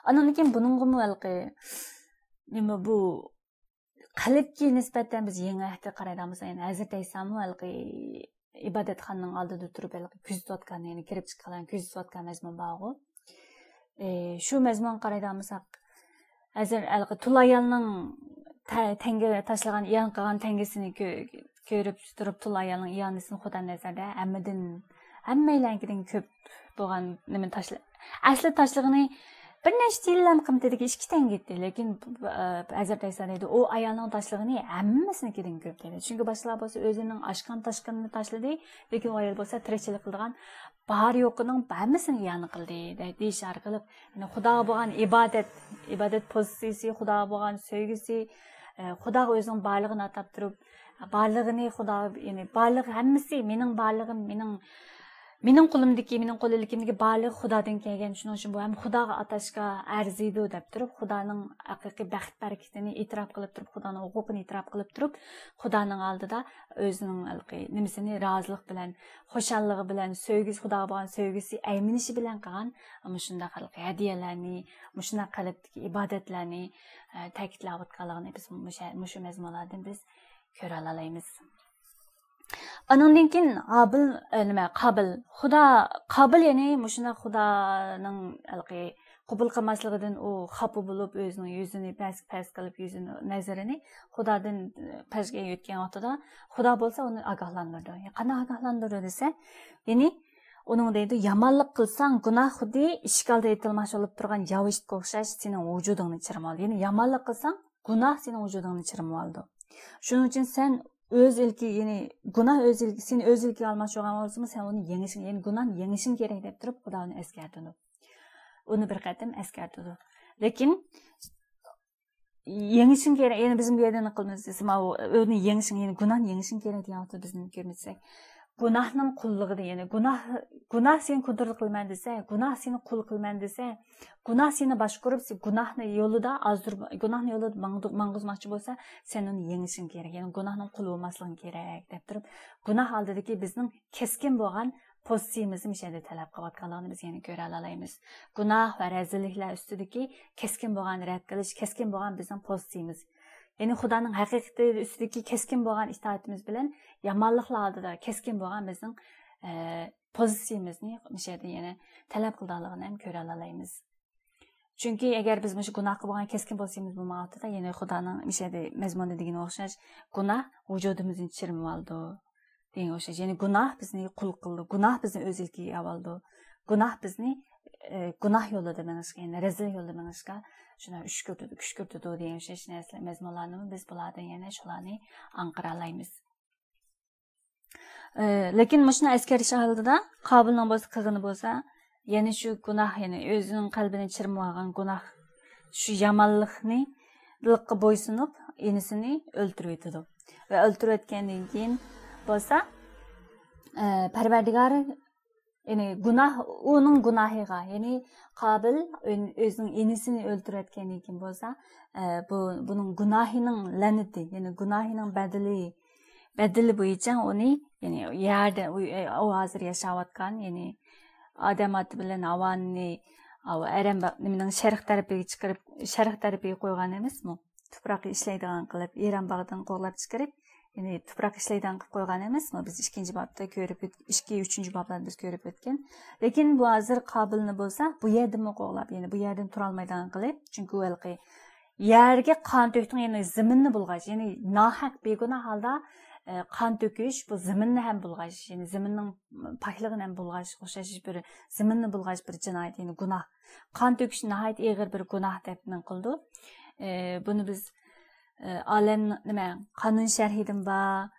ئاندىن كېيىن بۇنىڭغىمۇ ھېلىقى نېمە بۇ قەلبكە نىسبەتەن بىز يېڭى ئەھدىگە قارايدىغان بولساق، يەنى ھەزرىتى ئەيسامۇ ھېلىقى ئىبادەتخانىنىڭ ئالدىدا تۇرۇپ ھېلىقى كۆزىتىۋاتقان، يەنى كىرىپ چىققان، كۆزىتىۋاتقان مەزمۇن بارغۇ. ئى، شۇ مەزمۇنغا قارايدىغان بولساق، ھەزرىتى ھېلىقى تۇل ئايالنىڭ تە-، تەڭگە تاشلىغان، ئىئانە قىلغان تەڭگىسىنى كۆ-، كۆرۈپ تۇرۇپ، تۇل ئايالنىڭ ئىئانىسىنى خۇدا نەزەردە ھەممىدىن، ھەممەيلەنكىدىن كۆپ بولغان نېمىنى تاشلا-، ئەسلى تاشلىغىنى بىر نەچچە تىيىنلەرنىڭ قىممىتىدىكى ئىككى تەڭگە ئىدى. لېكىن، ئە، ھەزرىتى ئەيسا دەيدۇ، ئۇ ئايالنىڭ تاشلىغىنى ھەممىسىنىڭكىدىن كۆپ دەيدۇ. چۈنكى باشقىلار بولسا ئۆزىنىڭ ئاشقان تاشقىنىنى تاشلىدى، لېكىن ئۇ ئايال بولسا تىرىكچىلىك قىلىدىغان بار يوقىنىڭ ھەممىسىنى ئىئانە قىلدى، دە-، دېيىش ئارقىلىق، يەنى خۇداغا بولغان ئىبادەت، ئىبادەت پوزىتسىيىسى، خۇداغا بولغان سۆيگۈسى، ئە، خۇداغا ئۆزىنىڭ بارلىقىنى ئاتاپ تۇرۇپ، بارلىقىنى خۇدا، يەنى بارلىق ھەممىسى مېنىڭ بارلىقىم، مېنىڭ، مېنىڭ قولۇمدىكى، مېنىڭ قول ئىلكىمدىكى بارلىق خۇدادىن كەلگەن، شۇنىڭ ئۈچۈن بۇ ھەم خۇداغا ئاتاشقا ئەرزىيدۇ دەپ تۇرۇپ، خۇدانىڭ ھەقىقىي بەخت بەرىكىتىنى ئېتىراپ قىلىپ تۇرۇپ، خۇدانىڭ ھوقۇقىنى ئېتىراپ قىلىپ تۇرۇپ، خۇدانىڭ ئالدىدا ئۆزىنىڭ ھېلىقى نېمىسىنى رازىلىق بىلەن، خۇشاللىقى بىلەن، سۆيگۈسى، خۇداغا بولغان سۆيگۈسى ئەيمىنىشى بىلەن قىلغان مۇشۇنداق ھېلىقى ھەدىيەلەرنى، مۇشۇنداق قەلبتىكى ئىبادەتلەرنى، ئە، تەكىتلەۋاتقانلىقىنى بىز مۇشۇ، مۇشۇ مەزمۇنلاردىن بىز كۆرەلەيمىز. ئانىڭدىن كېيىن ھابىل، ئە، نېمە، قابىل. خۇدا، قابىل، يەنى مۇشۇنداق خۇدانىڭ ھېلىقى قوبۇل قىلماسلىقىدىن ئۇ خاپا بولۇپ، ئۆزىنىڭ يۈزىنى پەس، پەس قىلىپ، يۈزىنى، نەزىرىنى خۇدادىن پەسكە يۆتكەن ۋاقتىدا، خۇدا بولسا ئۇنى ئاگاھلاندۇرىدۇ. يا قانداق ئاگاھلاندۇرىدۇ دېسە، يەنى ئۇنىڭ دەيدۇ، يامانلىق قىلساڭ، گۇناھ خۇددى ئىشىك ئالدىدا ئېتىلماقچى بولۇپ تۇرغان ياۋا ئىتكە ئوخشاش سېنىڭ ۋۇجۇدۇڭنى چىرمايدۇ. يەنى يامانلىق قىلساڭ، گۇناھ سېنىڭ ۋۇجۇدۇڭنى چىرماۋالىدۇ. شۇنىڭ ئۈچۈن سەن ئۆز ئىلكى، يەنى گۇناھ ئۆز ئىلكى، سېنى ئۆز ئىلكىگە ئالماقچى بولغان بولسىمۇ، سەن ئۇنى يېڭىشىڭ، يەنى گۇناھنى يېڭىشىڭ كېرەك دەپ تۇرۇپ، خۇدا ئۇنى ئەسكەرتىدۇ. ئۇنى بىر قېتىم ئەسكەرتىدۇ. لېكىن يېڭىشىڭ كېرەك، يەنى بىزمۇ بۇ يەردە نېمە قىلىمىز دېسە، ماۋۇ ئۆزىنى يېڭىشىڭ، يەنى گۇناھنى يېڭىشىڭ كېرەك دېگەن ۋاقىتتا بىزنى كۆرمىسەك، گۇناھنىڭ قۇللۇقىدا، يەنى گۇناھ، گۇناھ سېنى كونترول قىلىمەن دېسە، گۇناھ سېنى قۇل قىلىمەن دېسە، گۇناھ سېنى باشقۇرۇپ، سېنى گۇناھنى يولىدا ئازدۇرۇپ، گۇناھنى يولىدا ماڭدۇ-، ماڭغۇزماقچى بولسا، سەن ئۇنى يېڭىشىڭ كېرەك، يەنى گۇناھنىڭ قۇلى بولماسلىقىڭ كېرەك دەپ تۇرۇپ، گۇناھ ئالدىدىكى بىزنىڭ كەسكىن بولغان پوزىتسىيىمىزنى مۇشۇ يەردە تەلەپ قىلىۋاتقانلىقىنى بىز يەنە كۆرەلەيمىز. گۇناھ ۋە رەزىللىكلەر ئۈستىدىكى كەسكىن بولغان رەت قىلىش، كەسكىن بولغان بىزنىڭ پوزىتسىيىمىز. يەنى خۇدانىڭ ھەقىقىتى ئۈستىدىكى كەسكىن بولغان ئىتائىتىمىز بىلەن يامانلىقلار ئالدىدا كەسكىن بولغان بىزنىڭ، ئە، پوزىتسىيىمىزنى مۇشۇ يەردە يەنە تەلەپ قىلىدىغانلىقىنى ھەم كۆرەلەيمىز. چۈنكى ئەگەر بىز مۇشۇ گۇناھقا بولغان كەسكىن پوزىتسىيىمىز بولمايۋاتىدۇ، يەنى خۇدانىڭ مۇشۇ يەردە مەزمۇندا دېگىنى ئوخشاش، گۇناھ ۋۇجۇدىمىزنى چىرمىۋالىدۇ دېگەنگە ئوخشاش. يەنى گۇناھ بىزنى قۇل قىلىدۇ، گۇناھ بىزنى ئۆز ئىلكىگە ئالىدۇ، گۇناھ بىزنى، ئە، گۇناھ يولىدا مېڭىشقا، يەنى رەزىل يولدا مېڭىشقا شۇنى ئۈشكۈرتىدۇ، كۈشكۈرتىدۇ دېگەن ئوخشاش نەرسىلەر، مەزمۇنلارنىمۇ بىز بۇلاردىن يەنە شۇلارنى ئاڭقىرالايمىز. ئى، لېكىن مۇشۇنى ئەسكەرتىش ھالىتىدە قابىلنىڭ بولسا قىلغىنى بولسا، يەنە شۇ گۇناھ، يەنى ئۆزىنىڭ قەلبىنى چىرمىۋالغان گۇناھ، شۇ يامانلىقنى، لىققا بويسۇنۇپ، ئىنىسىنى ئۆلتۈرۈۋېتىدۇ. ۋە ئۆلتۈرۈۋەتكەندىن كېيىن بولسا، ئى، پەرۋەردىگار، يەنى گۇناھ، ئۇنىڭ گۇناھىغا، يەنى قابىل ئۆن-، ئۆزىنىڭ ئىنىسىنى ئۆلتۈرۈۋەتكەندىن كېيىن بولسا، ئى، بۇ، بۇنىڭ گۇناھىنىڭ لەنىتى، يەنى گۇناھىنىڭ بەدىلى، بەدىلى بويىچە ئۇنى، يەنى يەردە، ئۇ، ئۇ ھازىر ياشاۋاتقان، يەنى ئادەم ئاتا بىلەن ھاۋانى، ئاۋۇ ئەرەم با-، نېمىنىڭ شەرق تەرىپىگە چىقىرىپ، شەرق تەرىپىگە قويغان ئەمەسمۇ؟ تۇپراق ئىشلەيدىغان قىلىپ، ئېرەم باغدىن قوغلاپ چىقىرىپ، يەنى تۇپراق ئىشلەيدىغان قىلىپ قويغان ئەمەسمۇ؟ بىز ئىككىنچى بابتا كۆرۈپ ئۆت-، ئىككى، ئۈچىنچى بابلاردا بىز كۆرۈپ ئۆتكەن. لېكىن بۇ ھازىر قابىلنى بولسا، بۇ يەردىنمۇ قوغلاپ، يەنى بۇ يەردىن تۇرالمايدىغان قىلىپ، چۈنكى ئۇ ھېلىقى يەرگە قان تۆكتۈڭ، يەنى زېمىننى بۇلغاش، يەنى ناھەق، بىگۇناھ ھالدا، ئە، قان تۆكۈش، بۇ زېمىننى ھەم بۇلغاش، يەنى زېمىننىڭ پاكلىقىنى ھەم بۇلغاش، ئوخشاش بىر زېمىننى بۇلغاش بىر جىنايەت، يەنى گۇناھ. قان تۆكۈش ناھايىتى ئېغىر بىر گۇناھ دەپ نېمە قىلىدۇ. ئە، بۇنى بىز، ئە، ئالەم، نېمە، قانۇن شەرھىدىن بار،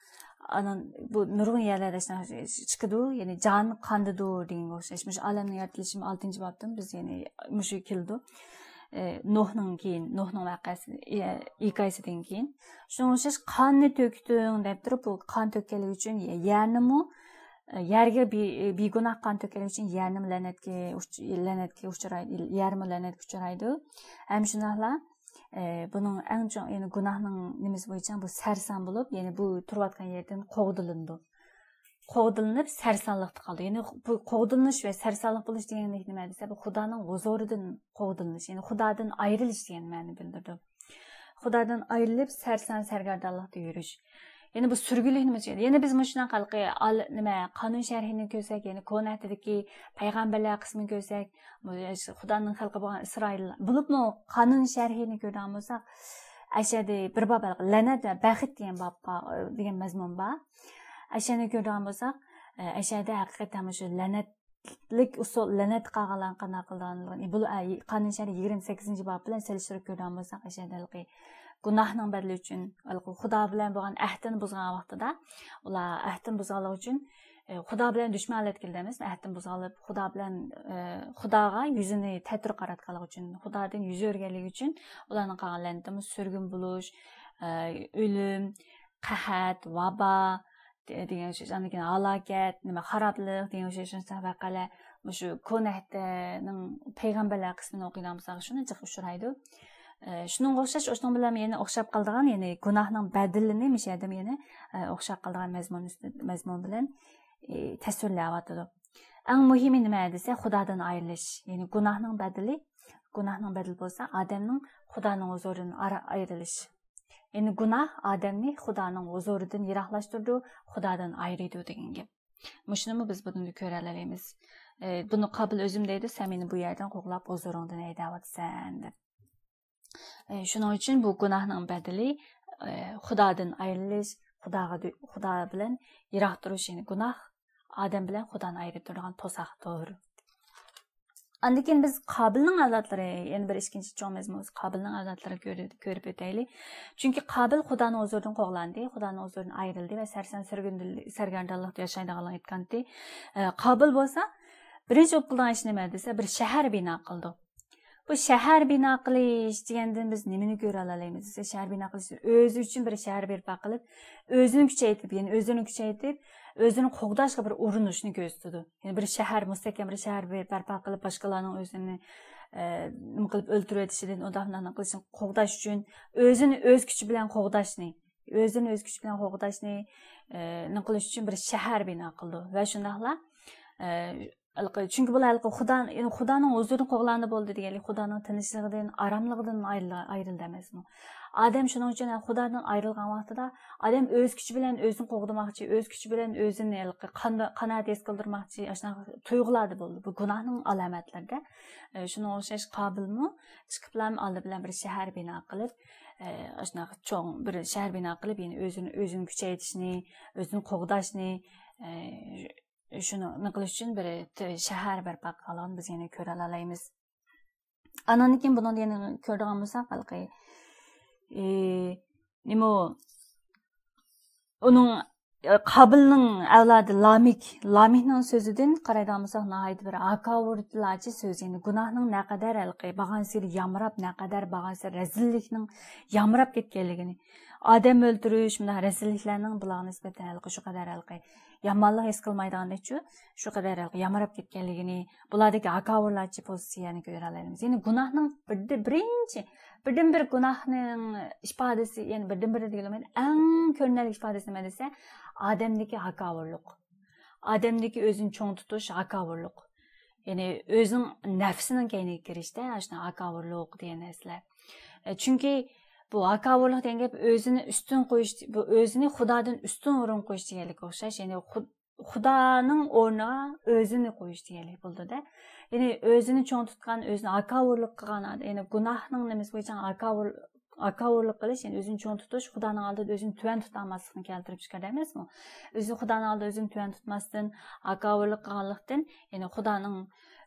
ئانان بۇ نۇرغۇن يەرلەردە شۇنداق چىقىدۇ، يەنى جان قاندىدۇر دېگەنگە ئوخشاش. مۇشۇ ئالەمنىڭ يارىتىلىشى ئالتىنچى بابتىن بىز يەنى مۇشۇ كېلىدۇ. ئى، نوھنىڭ كېيىن، نوھنىڭ ۋەقەسى، ئى، ھېكايىسىدىن كېيىن. شۇنىڭغا ئوخشاش قاننى تۆكتۈڭ دەپ تۇرۇپ، بۇ قان تۆككەنلىكى ئۈچۈن يەرنىمۇ، ئى، يەرگە بى-، بىگۇناھ قان تۆككەنلىكى ئۈچۈن يەرنىمۇ لەنەتكە ئۇچ-، لەنەتكە ئۇچرايدۇ، يەرمۇ لەنەتكە ئۇچرايدۇ. ھەم شۇنداقلا، ئە، بۇنىڭ ئەڭ چوڭ، يەنى گۇناھنىڭ نېمىسى بويىچە بۇ سەرسان بولۇپ، يەنى بۇ تۇرۇۋاتقان يەردىن قوغدىلىنىدۇ. قوغدىلىنىپ سەرسانلىقتا قالىدۇ. يەنى بۇ قوغدىلىنىش ۋە سەرسانلىق بولۇش دېگەنلىك نېمە دېسە، بۇ خۇدانىڭ ھۇزۇرىدىن قوغدىلىنىش، يەنى خۇدادىن ئايرىلىش دېگەن مەنىنى بىلدۈرىدۇ. خۇدادىن ئايرىلىپ سەرسان سەرگەردانلىقتا يۈرۈش. يەنى بۇ سۈرگۈنلۈك نېمە؟ يەنى بىز مۇشۇنداق ھېلىقى ئال-، نېمە، قانۇن شەرھىنى كۆرسەك، يەنى كونا ئەھدىدىكى پەيغەمبەرلەر قىسمىنى كۆرسەك، بۇ خۇدانىڭ خەلقى بولغان ئىسرائىل، بولۇپمۇ قانۇن شەرھىنى كۆرىدىغان بولساق، ئەشەدە بىر باب ھېلىقى لەنەت ۋە بەخت دېگەن باب بار، دېگەن مەزمۇن بار. ئەشەنى كۆرىدىغان بولساق، ئەشەدە ھەقىقەتەن مۇشۇ لەنەتلىك ئۇسۇل، لەنەت قالغانلارنى قانداق قىلىدىغانلىقىنى، بۇ، ئە، قانۇن شەرھى يىگىرمە سەككىزىنچى باب بىلەن سېلىشتۇرۇپ كۆرىدىغان بولساق، ئەشەدە ھېلىقى گۇناھنىڭ بەدىلى ئۈچۈن، ھېلىقى خۇدا بىلەن بولغان ئەھدىنى بۇزغان ۋاقتىدا، ئۇلار ئەھدىنى بۇزغانلىقى ئۈچۈن، ئە، خۇدا بىلەن دۈشمەنلەتكىلى دەمەس، ئەھدىنى بۇزغانلىق، خۇدا بىلەن، ئە، خۇداغا يۈزىنى تەتۈر قاراتقانلىقى ئۈچۈن، خۇدادىن يۈز ئۆرۈگەنلىكى ئۈچۈن ئۇلارنىڭ قالغان لەنىتىمۇ سۈرگۈن بولۇش، ئە، ئۆلۈم، قەھەت، ۋابا، دېگەن ئوخشاش، ئاندىن كېيىن ھالاكەت، نېمە، خارابلىق دېگەن ئوخشاش ۋەقەلەر مۇشۇ كونا ئەھدىنىڭ پەيغەمبەرلەر قىسمىنى ئوقۇيدىغان بولساق، شۇنى جىق ئۇچرايدۇ. ئە، شۇنىڭغا ئوخشاش، شۇنىڭ بىلەن يەنە ئوخشاپ قالىدىغان، يەنى گۇناھنىڭ بەدىلىنى مۇشۇ يەردە يەنە، ئە، ئوخشاپ قالىدىغان مەزمۇن ئۈستى، مەزمۇن بىلەن، ئە، تەسۋىرلەۋاتىدۇ. ئەڭ مۇھىمى نېمە دېسە، خۇدادىن ئايرىلىش. يەنى گۇناھنىڭ بەدىلى، گۇناھنىڭ بەدىلى بولسا ئادەمنىڭ خۇدانىڭ ھۇزۇرىدىن ئارا-، ئايرىلىش. يەنى گۇناھ ئادەمنى خۇدانىڭ ھۇزۇرىدىن يىراقلاشتۇرىدۇ، خۇدادىن ئايرىيدۇ دېگەن گەپ. مۇشۇنىمۇ بىز بۇنىڭدا كۆرەلەيمىز. ئە، بۇنى قابىل ئۆزۈم دەيدۇ، سەن مېنى بۇ يەردىن قوغلاپ ھۇزۇرۇڭدىن ھەيدەۋاتىسەن دەپ. ئە، شۇنىڭ ئۈچۈن بۇ گۇناھنىڭ بەدىلى، ئە، خۇدادىن ئايرىلىش، خۇداغا دۈ-، خۇدا بىلەن يىراق تۇرۇش، يەنى گۇناھ ئادەم بىلەن خۇدانى ئايرىپ تۇرىدىغان توساقتۇر. ئاندىن كېيىن بىز قابىلنىڭ ئەۋلادلىرى، يەنە بىر ئىككىنچى چوڭ مەزمۇن، قابىلنىڭ ئەۋلادلىرىنى كۆرۈ-، كۆرۈپ ئۆتەيلى. چۈنكى قابىل خۇدانىڭ ھۇزۇرىدىن قوغلاندى، خۇدانىڭ ھۇزۇرىدىن ئايرىلدى ۋە سەرسان سۈرگۈندىلىك، سەرگەردانلىقتا ياشايدىغانلىقىنى ئېيتقانتى. ئە، قابىل بولسا بىرىنچى بولۇپ قىلىدىغان ئىشى نېمە دېسە، بىر شەھەر بىنا قىلىدۇ. بۇ شەھەر بىنا قىلىش دېگەندىن بىز نېمىنى كۆرەلەيمىز دېسە، شەھەر بىنا قىلىش ئۆزى ئۈچۈن بىر شەھەر بەرپا قىلىپ، ئۆزىنى كۈچەيتىپ، يەنى ئۆزىنى كۈچەيتىپ، ئۆزىنى قوغداشقا بىر ئۇرۇنۇشنى كۆرسىتىدۇ. يەنى بىر شەھەر، مۇستەھكەم بىر شەھەر بەرپا قىلىپ، باشقىلارنىڭ ئۆزىنى، ئە، نېمە قىلىپ ئۆلتۈرۈۋېتىشىدىن، ئۇنداق مۇنداق قىلىشىنى قوغداش ئۈچۈن ئۆزىنى ئۆز كۈچى بىلەن قوغداشنى، ئۆزىنى ئۆز كۈچى بىلەن قوغداشنى، ئە، نېمە قىلىش ئۈچۈن بىر شەھەر بىنا قىلىدۇ. ۋە شۇنداقلا، ئە، ھېلىقى، چۈنكى بۇلار ھېلىقى خۇدا، يەنى خۇدانىڭ ھۇزۇرىدىن قوغلاندى بولدى دېگەنلىك، خۇدانىڭ تىنچلىقىدىن، ئاراملىقىدىن ئايرىلدى، ئايرىلدى ئەمەسمۇ؟ ئادەم شۇنىڭ ئۈچۈن خۇدادىن ئايرىلغان ۋاقتىدا ئادەم ئۆز كۈچى بىلەن ئۆزىنى قوغدىماقچى، ئۆز كۈچى بىلەن ئۆزىنى ھېلىقى قان-، قانائەت ھېس قىلدۇرماقچى، ئاشۇنداق تۇيغۇلاردا بولدى. بۇ گۇناھنىڭ ئالامەتلىرىدە. ئە، شۇنىڭغا ئوخشاش قابىلمۇ چىقىپلا ئالدى بىلەن بىر شەھەر بىنا قىلىپ، ئە، ئاشۇنداق چوڭ بىر شەھەر بىنا قىلىپ، يەنى ئۆزىنى، ئۆزىنى كۈچەيتىشنى، ئۆزىنى قوغداشنى، ئە، شۇنى قىلىش ئۈچۈن بىر ت-، شەھەر بەرپا قىلغانلىقىنى بىز يەنە كۆرەلەيمىز. ئانان كېيىن بۇنىڭدا يەنە كۆرىدىغان بولساق، ھېلىقى، ئى، نېمە، ئۇنىڭ، ئى، قابىلنىڭ ئەۋلادى لامىك، لامىكنىڭ سۆزىدىن قارايدىغان بولساق، ناھايىتى بىر ھاكاۋۇرلارچە سۆز، يەنى گۇناھنىڭ نەقەدەر ھېلىقى بارغانسېرى يامراپ، نەقەدەر بارغانسېرى رەزىللىكنىڭ يامراپ كەتكەنلىكىنى، ئادەم ئۆلتۈرۈش، مۇنداق رەزىللىكلەرنىڭ بۇلارغا نىسبەتەن ھېلىقى شۇ قەدەر ھېلىقى يامانلىق ھېس قىلمايدىغاندەكچۇ، شۇ قەدەر ھېلىقى يامراپ كەتكەنلىكىنى، بۇلاردىكى ھاكاۋۇرلارچە پوزىتسىيەنى كۆرەلەيمىز. يەنى گۇناھنىڭ بىردە-، بىرىنچى، بىردىنبىر گۇناھنىڭ ئىپادىسى، يەنى بىردىنبىر دېگىلى بولمايدۇ، ئەڭ كۆرۈنەرلىك ئىپادىسى نېمە دېسە، ئادەمدىكى ھاكاۋۇرلۇق. ئادەمدىكى ئۆزىنى چوڭ تۇتۇش، ھاكاۋۇرلۇق. يەنى ئۆزىنىڭ نەپسىنىڭ كەينىگە كىرىشتە، ئاشۇنداق ھاكاۋۇرلۇق دېگەن نەرسىلەر. ئە، چۈنكى بۇ ھاكاۋۇرلۇق دېگەن گەپ ئۆزىنى ئۈستۈن قويۇش، بۇ ئۆزىنى خۇدادىن ئۈستۈن ئورۇن قويۇش دېگەنلىككە ئوخشاش. يەنى خۇ-، خۇدانىڭ ئورنىغا ئۆزىنى قويۇش دېگەنلىك بولىدۇ-دە. يەنى ئۆزىنى چوڭ تۇتقان، ئۆزىنى ھاكاۋۇرلۇق قىلغان ئادەم، يەنى گۇناھنىڭ نېمىسى بويىچە ھاكاۋۇر-، ھاكاۋۇرلۇق قىلىش، يەنى ئۆزىنى چوڭ تۇتۇش، خۇدانىڭ ئالدىدا ئۆزىنى تۆۋەن تۇتالماسلىقنى كەلتۈرۈپ چىقىرىدۇ ئەمەسمۇ؟ ئۆزى خۇدانىڭ ئالدىدا ئۆزىنى تۆۋەن تۇتماستىن، ھاكاۋۇرلۇق قىلغانلىقتىن، يەنى خۇدانىڭ،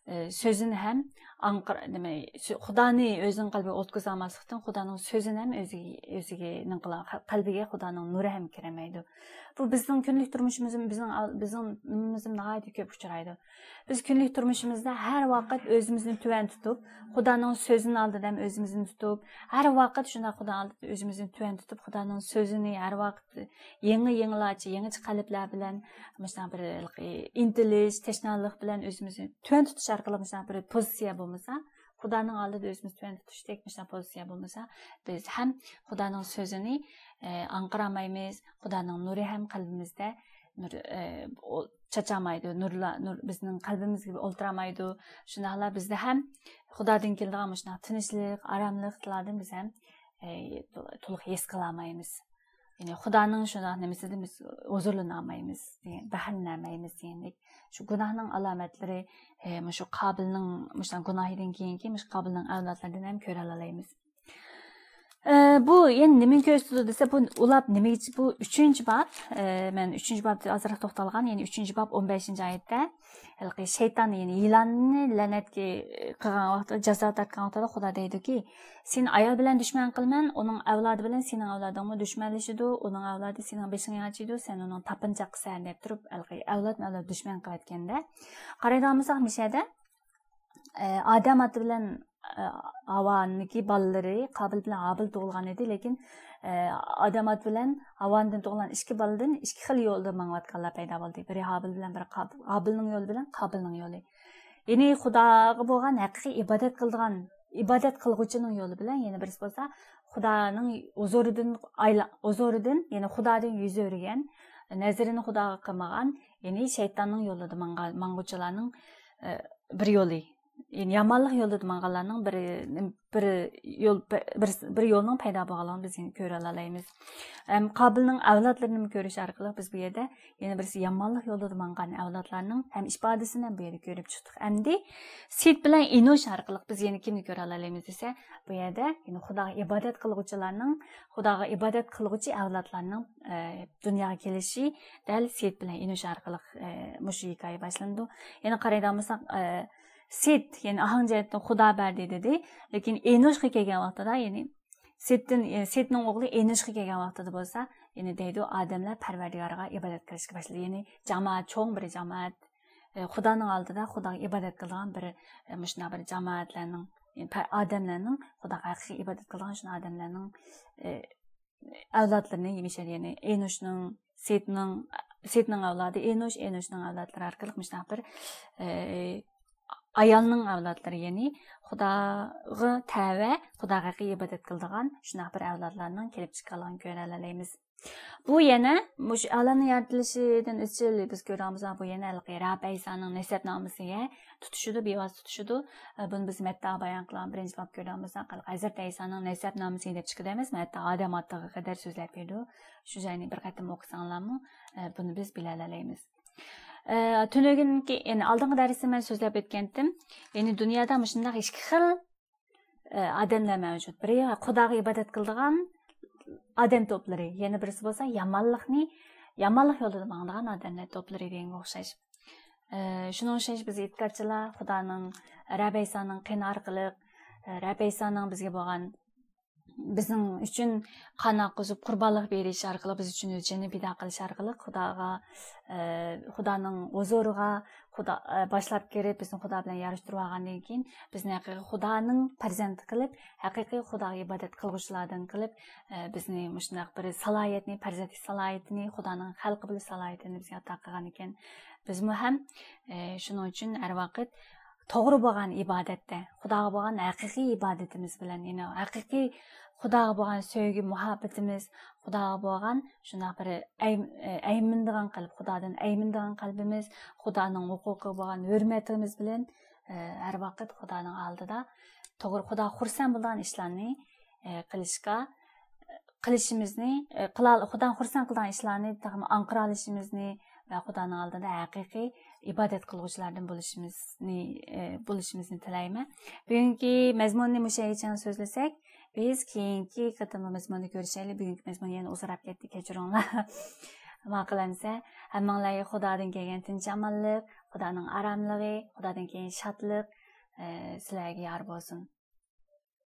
ئى، سۆزىنى ھەم ئاڭقىر-، نېمە، سۆ-، خۇدانى ئۆزىنىڭ قەلبىگە ئوتقۇزالماسلىقتىن، خۇدانىڭ سۆزىنى ھەم ئۆزىگە، ئۆزىگە نېمە قىلا-، قەلبىگە خۇدانىڭ نۇرى ھەم كىرەلمەيدۇ. بۇ بىزنىڭ كۈندىلىك تۇرمۇشىمىزدا، بىزنىڭ ئال-، بىزنىڭ نېمىمىزدە ناھايىتى كۆپ ئۇچرايدۇ. بىز كۈندىلىك تۇرمۇشىمىزدا ھەر ۋاقىت ئۆزىمىزنى تۆۋەن تۇتۇپ، خۇدانىڭ سۆزىنىڭ ئالدىدا ھەم ئۆزىمىزنى تۇتۇپ، ھەر ۋاقىت شۇنداق خۇدانىڭ ئالدىدا ئۆزىمىزنى تۆۋەن تۇتۇپ، خۇدانىڭ سۆزىنى ھەر ۋاقىت يېڭى، يېڭىلارچە، يېڭىچە قەلبلەر بىلەن، مۇشۇنداق بىر ئىنتىلىش، تەشنالىق بىلەن ئۆزىمىزنى تۆۋەن تۇتۇش ئارقىلىق مۇشۇنداق بىر پوزىتسىيە بولمىسا، خۇدانىڭ ئالدىدا ئۆزىمىزنى تۆۋەن تۇتۇشتەك مۇشۇنداق پوزىتسىيە بولمىسا، بىز ھەم خۇدانىڭ سۆزىنى، ئە، ئاڭقىرالمايمىز، خۇدانىڭ نۇرى ھەم قەلبىمىزدە نۇر، ئە، ئو-، چاچالمايدۇ، نۇرلا-، نۇر بىزنىڭ قەلبىمىزگە ئولتۇرالمايدۇ. شۇنداقلا بىزدە ھەم خۇدادىن كېلىدىغان مۇشۇنداق تىنچلىق، ئاراملىقلاردىن بىز ھەم، ئە، تولۇق ھېس قىلالمايمىز. يەنى خۇدانىڭ شۇنداق نېمىسىدىن بىز ھۇزۇرلىنالمايمىز دېگەن، بەھرىلىنەلمەيمىز دېگەندەك. شۇ گۇناھنىڭ ئالامەتلىرى، ئە، مۇشۇ قابىلنىڭ مۇشۇ گۇناھىدىن كېيىنكى مۇشۇ قابىلنىڭ ئەۋلادلىرىدىن ھەم كۆرەلەيمىز. ئە، بۇ يەنە نېمىنى كۆرسىتىدۇ دېسە، بۇ ئۇلاپ نېمە، بۇ ئۈچىنچى باب، ئە، مەن ئۈچىنچى بابتا ئازراق توختالغان، يەنى ئۈچىنچى باب ئون بەشىنچى ئايەتتە، ھېلىقى شەيتان، يەنى يىلاننى لەنەتكە قىلغان ۋاقتىدا، جازا تارتقان ۋاقتىدا خۇدا دەيدۇكى، سېنى ئايال بىلەن دۈشمەن قىلىمەن، ئۇنىڭ ئەۋلادى بىلەن سېنىڭ ئەۋلادىڭمۇ دۈشمەنلىشىدۇ، ئۇنىڭ ئەۋلادى سېنىڭ بېشىڭنى ئاچىدۇ، سەن ئۇنىڭ تاپىنچاققىسەن دەپ تۇرۇپ، ھېلىقى ئەۋلادمۇ ئەۋلاد دۈشمەن قىلىۋەتكەندە، قارايدىغان بولساق، مۇشۇ يەردە ئە، ئادەم ئاتا بىلەن، ئە، ھاۋانىڭكى بالىلىرى، قابىل بىلەن ھابىل تۇغۇلغان ئىدى، لېكىن، ئە، ئادەم ئاتا بىلەن ھاۋانىڭدىن تۇغۇلغان ئىككى بالىدىن ئىككى خىل يولدا ماڭىۋاتقانلار پەيدا بولدى. بىرى ھابىل بىلەن، بىرى قابىل. ھابىلنىڭ يولى بىلەن قابىلنىڭ يولى. يەنى خۇداغا بولغان ھەقىقىي ئىبادەت قىلىدىغان، ئىبادەت قىلغۇچىنىڭ يولى بىلەن، يەنە بىرسى بولسا خۇدانىڭ ھۇزۇرىدىن ئايلا-، ھۇزۇرىدىن، يەنى خۇدادىن يۈز ئۆرۈگەن، نەزىرىنى خۇداغا قىلمىغان، يەنى شەيتاننىڭ يولىدا ماڭغان، ماڭغۇچىلارنىڭ، ئە، بىر يولى. يەنى يامانلىق يولىدا ماڭغانلارنىڭ بىر، بىر يول، بىر، بىر يولنىڭ پەيدا بولغانلىقىنى بىز يەنە كۆرەلەيمىز. ھەم قابىلنىڭ ئەۋلادلىرىنى كۆرۈش ئارقىلىق بىز بۇ يەردە يەنە بىرسى يامانلىق يولىدا ماڭغان ئەۋلادلارنىڭ ھەم ئىپادىسىنى ھەم بۇ يەردە كۆرۈپ چىقتۇق. ئەمدى سېت بىلەن ئېنوش ئارقىلىق بىز يەنە كىمنى كۆرەلەيمىز دېسە، بۇ يەردە يەنە خۇداغا ئىبادەت قىلغۇچىلارنىڭ، خۇداغا ئىبادەت قىلغۇچى ئەۋلادلارنىڭ، ئە، دۇنياغا كېلىشى دەل سېت بىلەن ئېنوش ئارقىلىق، ئە، مۇشۇ ھېكايە باشلىنىدۇ. يەنە قارايدىغان بولساق، ئە، سېت، يەنى ئاھاڭ جەھەتتىن خۇدا بەردى دېدى. لېكىن ئېنوشقا كەلگەن ۋاقتىدا، يەنى سېتتىن، يەنى سېتنىڭ ئوغلى ئېنوشقا كەلگەن ۋاقتىدا بولسا، يەنى دەيدۇ، ئادەملەر پەرۋەردىگارغا ئىبادەت قىلىشقا باشلىدى. يەنى جامائەت، چوڭ بىر جامائەت، ئە، خۇدانىڭ ئالدىدا خۇداغا ئىبادەت قىلىدىغان بىر، ئە، مۇشۇنداق بىر جامائەتلەرنىڭ، يەنى پە-، ئادەملەرنىڭ خۇداغا ھەقىقىي ئىبادەت قىلىدىغان شۇنداق ئادەملەرنىڭ، ئە، ئەۋلادلىرىنى، يەنى ئېنوشنىڭ، سېتنىڭ، سېتنىڭ ئەۋلادى ئېنوش، ئېنوشنىڭ ئەۋلادلىرى ئارقىلىق مۇشۇنداق بىر، ئە، ئايالنىڭ ئەۋلادلىرى، يەنى خۇداغا تەۋە، خۇداغا ھەقىقىي ئىبادەت قىلىدىغان شۇنداق بىر ئەۋلادلارنىڭ كېلىپ چىققانلىقىنى كۆرەلەيمىز. بۇ يەنە مۇشۇ ئالەمنىڭ يارىتىلىشىدىن ئىزچىل بىز كۆرىدىغان بولساق، بۇ يەنە ھېلىقى رەب ئەيسانىڭ نەسەبنامىسىگە تۇتىشىدۇ، بىۋاسىتە تۇتۇشىدۇ. ئە، بۇنى بىز مەتتا بايان قىلغان بىرىنچى بابتا كۆرىدىغان بولساق، ھەزرەت ئەيسانىڭ نەسەبنامىسى دەپ چىقىدۇ ئەمەس، مەتتا ئادەم ئاتىغا قەدەر سۆزلەپ بېرىدۇ. شۇ جاينى بىر قېتىم ئوقۇساڭلارمۇ، ئە، بۇنى بىز بىلەلەيمىز. ئە، تۈنۈگۈنكى، يەنى ئالدىنقى دەرستە مەن سۆزلەپ ئۆتكەنتىم. يەنى دۇنيادا مۇشۇنداق ئىككى خىل، ئە، ئادەملەر مەۋجۇت. بىرى خۇداغا ئىبادەت قىلىدىغان ئادەم توپلىرى، يەنە بىرسى بولسا يامانلىقنى، يامانلىق يولىدا ماڭىدىغان ئادەملەر توپلىرى دېگەنگە ئوخشاش. ئە، شۇنىڭغا ئوخشاش بىز ئېتىقادچىلار خۇدانىڭ، رەب ئەيسانىڭ قېنى ئارقىلىق، ئە، رەب ئەيسانىڭ بىزگە بولغان، بىزنىڭ ئۈچۈن قان ئاققۇزۇپ، قۇربانلىق بېرىش ئارقىلىق، بىز ئۈچۈن ئۆز جېنىنى پىدا قىلىش ئارقىلىق خۇداغا، ئە، خۇدانىڭ ھۇزۇرىغا خۇدا، ئە، باشلاپ كىرىپ، بىزنى خۇدا بىلەن ياراشتۇرۇۋالغاندىن كېيىن، بىزنى ھەقىقىي خۇدانىڭ پەرزەنتى قىلىپ، ھەقىقىي خۇداغا ئىبادەت قىلغۇچىلاردىن قىلىپ، ئە، بىزنى مۇشۇنداق بىر سالاھىيەتنى، پەرزەنتلىك سالاھىيىتىنى، خۇدانىڭ خەلقى بولۇش سالاھىيىتىنى بىزگە ئاتا قىلغان ئىكەن. بىزمۇ ھەم، ئە، شۇنىڭ ئۈچۈن ھەر ۋاقىت توغرا بولغان ئىبادەتتە، خۇداغا بولغان ھەقىقىي ئىبادىتىمىز بىلەن، يەنى ھەقىقىي خۇداغا بولغان سۆيگۈ، مۇھەببىتىمىز، خۇداغا بولغان شۇنداق بىر ئەي-، ئەيمىنىدىغان قەلب، خۇدادىن ئەيمىنىدىغان قەلبىمىز، خۇدانىڭ ھوقۇقىغا بولغان ھۆرمىتىمىز بىلەن، ئە، ھەر ۋاقىت خۇدانىڭ ئالدىدا توغرا، خۇدا خۇرسەن بولىدىغان ئىشلارنى، ئە، قىلىشقا، قىلىشىمىزنى، ئە، قىلال-، خۇدانى خۇرسەن قىلىدىغان ئىشلارنى تېخىمۇ ئاڭقىرالىشىمىزنى ۋە خۇدانىڭ ئالدىدا ھەقىقىي ئىبادەت قىلغۇچىلاردىن بولۇشىمىزنى، ئە، بولۇشىمىزنى تىلەيمەن. بۈگۈنكى مەزمۇننى مۇشۇ يەرگىچە سۆزلىسەك، بىز كېيىنكى قېتىملىق مەزمۇننى كۆرۈشەيلى. بۈگۈنكى مەزمۇن يەنە ئۇزىراپ كەتتى، كەچۈرۈڭلار. ماقۇل ئەمىسە، ھەممىڭلارغا خۇدادىن كەلگەن تىنچ-ئامانلىق، خۇدانىڭ ئاراملىقى، خۇدادىن كەلگەن شادلىق، ئە، سىلەرگە يار بولسۇن.